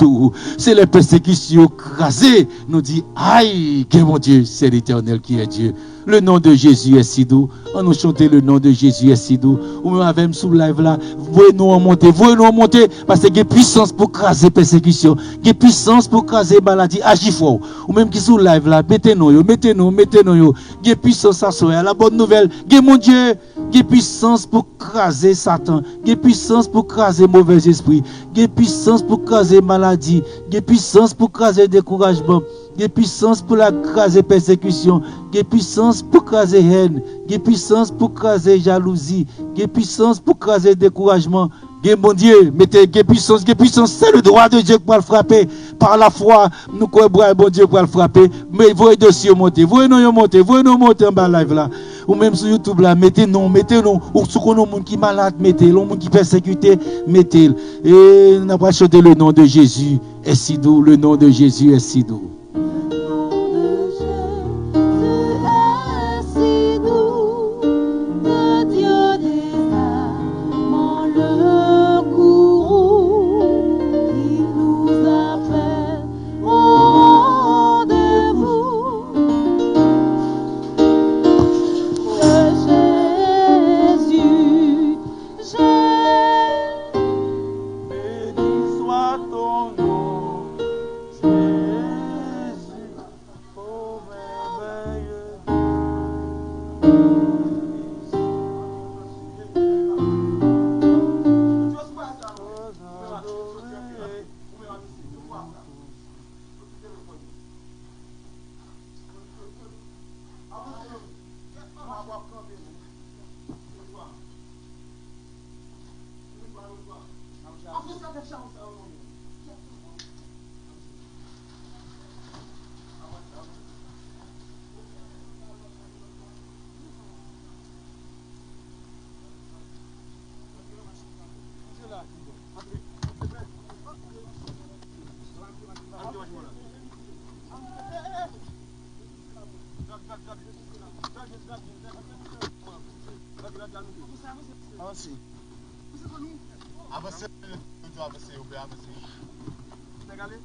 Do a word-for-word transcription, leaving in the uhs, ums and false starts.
tou. Se lè pèsekisyon yo kraze, nou di, ay, gen Bondye, c'est l'Éternel qui est Dieu. Le nom de Jésus est si doux. Ann nou chante, le nom de Jésus est si doux. Ou menm avè m sou live la, voye non an monte, voye non an monte, paske gen pwisans pou kraze pèsekisyon, gen pwisans pou kraze maladi, aji fò. Ou menm ki sou live la, mete non yo, mete non, mete non yo. Gen pwisans aswè a, la bòn nouvèl, gen Bondye, gen pwisans pou kraze Satan, gen pwisans pou kraze movèzespri, gen pwisans pou kraze maladi, gen pwisans pou kraze dekourajman, gen pwisans pou l kraze pèsekisyon, gen pwisans pou kraze hèn, gen pwisans pou kraze jalouzi, gen pwisans pou kraze dekourajman. Gen Bondye, mete gen pwisans, gen pwisans, c'est le doigt de Dieu ki pral frape. Pa lafwa, nou kwè bra Bondye pral frape. Men voye dosye yo monte, voye non yo monte, voye non yo monte anba live la. Ou menm sou YouTube la, mete non, mete non. Ou si w konn yon moun ki malad, mete l. Yon moun ki pèsekite, mete l. E n ap pral chante le nom de Jésus est si doux, le nom de Jésus est si doux. Le nom de Jésus est si doux, que Dieu des armes, le courroux, qui nous appelle au rendez-vous. Que Jésus, Jésus, béni soit ton nom, Jésus. Avanse. Avanse, avanse, avanse. Nèg ale.